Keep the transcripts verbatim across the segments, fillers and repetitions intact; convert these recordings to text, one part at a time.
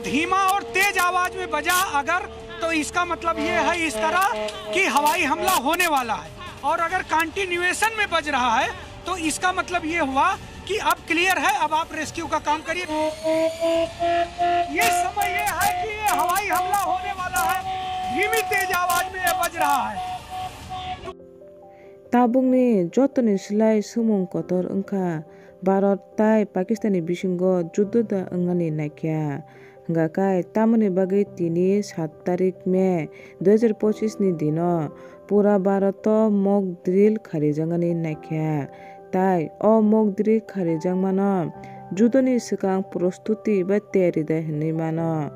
धीमा और तेज आवाज में बजा अगर, तो इसका मतलब ये है इस तरह कि हवाई हमला होने वाला है। और अगर कंटिन्यूएशन में बज रहा है, तो इसका मतलब ये हुआ कि अब क्लियर है, अब आप रेस्क्यू का काम करिए। ये समय ये है कि ये हवाई हमला होने वाला है। धीमी तेज आवाज में ये बज रहा है। Tabukni jotoni slai swmung kotor wngkha Bharat tai Pakistan ni bisingo juddo da wngnani naikha. Hwnkha khe tamoni bagwi tini sat tarik May dui hazar pochis ni dino pura Bharat o mock drill kharijaknani naikha. Tai o mock drill kharijakmano juddo ni swkang prostuti bai tiyari da hinwi mano.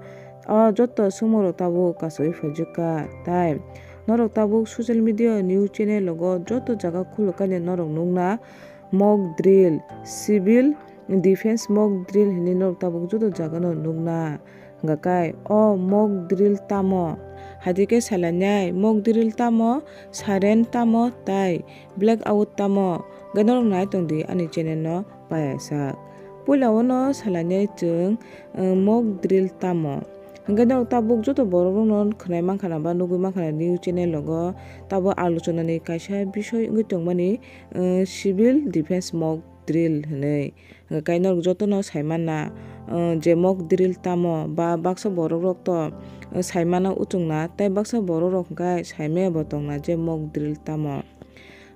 O joto swmung rok tabuk kasawi phaijakha. Tai norok tabuk social media news channel rogo joto jaga khulukani norok nukna mock drill, civil defense mock drill hinwi norok tabuk joto jagano nukna. Hwnkha khe o mock drill tamo? Hai khe salainai mock drill tamo, siren tamo tai black out tamo? Hwnkhe norok nai tongdi ani channel no paiyasak. Puila o no salainai chwng, eh, mock drill tamo? Hwnkhe norok tabuk joto borok rokno khwnai mankha na ba nugwi mankha na news channel rogo tabuk alochona ni kaisa bisoi wngwi tongmani, eh, civil defense mock drill hinwi. Hwnkhe norok jotono saimanna, eh, je mock drill tamo ba baksa borok rok to, eh, saimano uchukna tei baksa borok rok hwnkhe saimaya bo tongna je mock drill tamo.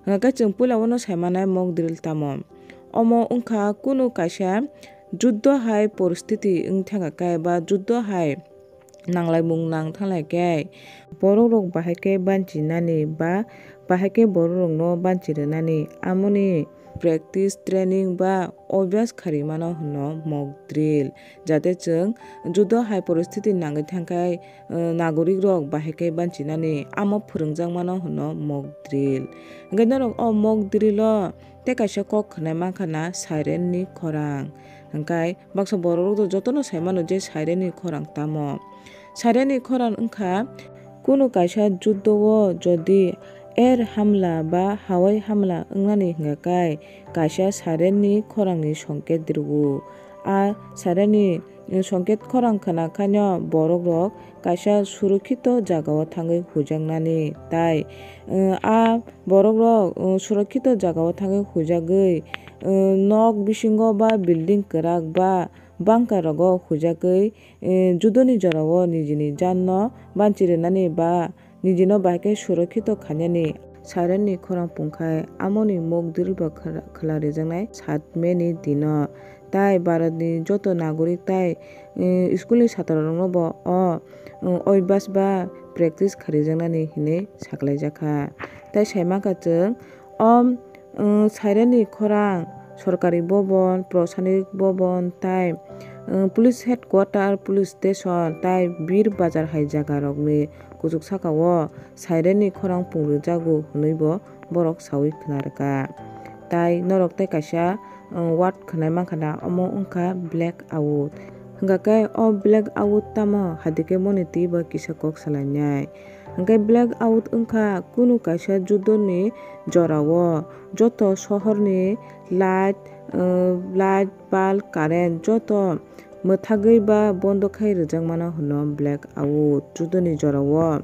Hwnkhe chwng puila o no saimanai mock drill tamo. Omo wngkha kunu kaisa juddo hai poristiti wng thangkha khe ba juddo hai nanglaimung nang thanglai khe borok rok bahai khe banchinani ba bahai khe borok rokno banchi rwnani amoni practice, training ba obhyas kharimano hwno mock drill. Jate chwng juddo hai poristiti nangwi thangkhai, eh, nagorik rok bahai khe banchinani amo phwrwngjakmano hwno mock drill. Hwnkhe norok o mock drill o tei kaisa kok khwnai mankha na siren ni khorang. Hwnkhe baksa borok rok to jotono saimano je siren ni khorang tamo. Siren ni khorang wngkha kunu kaisa juddo o jodi air hamla ba hawai hamla wngnani hwnkha khe kaisa siren ni khorang ni songket rwo. A siren ni songket khorang khna khaino borok rok kaisa surokhito jagao thangwi hujaknani tai, eh, a borok rok, eh, surokhito jagao thangwi hujagwi, eh, nok bisingo ba building kwrak ba bunker rogo hujagwi, eh, judoni jorao nijini janno banchi rwnani ba nijino bahai khe surokhito khainani siren ni khorang pungkhai amoni mock drill bo khwla-, khwlarijaknai sat May ni dino. Tai Bharat ni joto nagorik tai, eh, school ni chatra rokno bo o, eh, obhyas ba practice kharijaknani hinwi saklaijakha. Tai saimankha chwng o, eh, siren ni khorang sorkari bobon, prosanik bobon tai, eh, police headquarter, police station tai Bir Bazar hai jaga rokni kuchuk sakao siren ni khorang pungrijago hwnwi bo borok sawi khna rwkha. Tai norok tei kaisa, uh, word khwnai mankha na, omo wngkha black out. Hwnkha khe o black out tamo? Hai khe moni twi bo kisa kok salainai. Hwnkhe black out wngkha kunu kaisa judoni jorao joto sohorni light, uh, light, bulb, current joto mwthagwi ba bondo khai rwjakmano hwno black out. Judoni jorao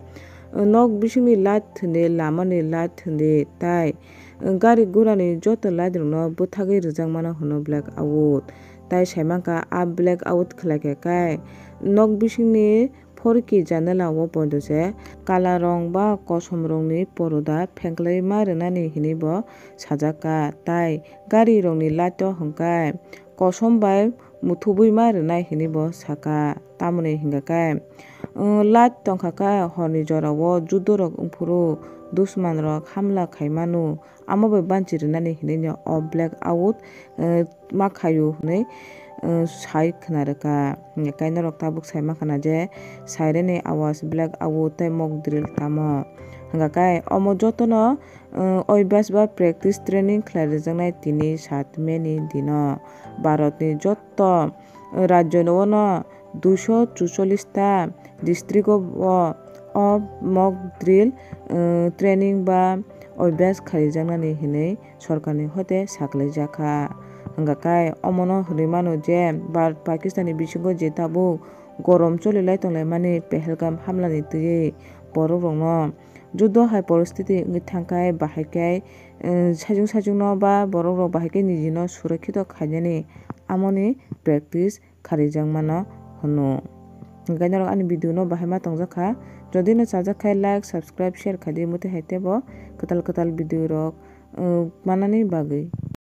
nok bisingni light thwngdi, lamani light thwngdi, tai gari gurani joto light rokno bwthagwi rwjakmano hwno black out. Tai saimankha a black out khwlaikha khe nok bisingni phorki janala o poito se kala rong ba kosom rongni poroda phengklai ma rwnani hinwi bo sajakha, tai gari rokni light o hwnkhe kosom bai muthubwi ma rwnai hinwi bo sakha. Tamoni hwnkha khe, uh, light tongkha khe horni jorao juddo rok wngphuru dusman rok hamla khai manu, amo bai banchi rwnani hinwi no o black out, uh, ma khaio hinwi, uh, sai khna rwkha. Hwnkhe norok tabuk sai mankha na je siren ni awaz, black out tei mock drill tamo. Hwnkha khe omo jotono, uh, obhyas ba practice training khlai rwjaknai tini sat May ni dino. Bharat ni joto rajyo no duiso chuchollis ta district o, o, o mock drill, uh, training ba obhyas khaijaknani hinwi sorkarni hoite saklaijakha. Hwnkha khe omono hwnwi mano je Bharat Pakistan ni bisingo je tabuk gorom choli lai tong lai mani Pahalgam hamla ni twi borok rok no judo hai poristiti wngwi thang khai bahai khai, eh, sajung sajung no ba borok rok bahai khai niji no surokhito khainani amoni practice kharijak mano hwno. Hwnkhe norok ani video no bahai ma tongjak kha, jodi no chajak khai like, subscribe, share khai di, mutwi hai tebo kwtal kwtal video rok, eh, manani bagwi.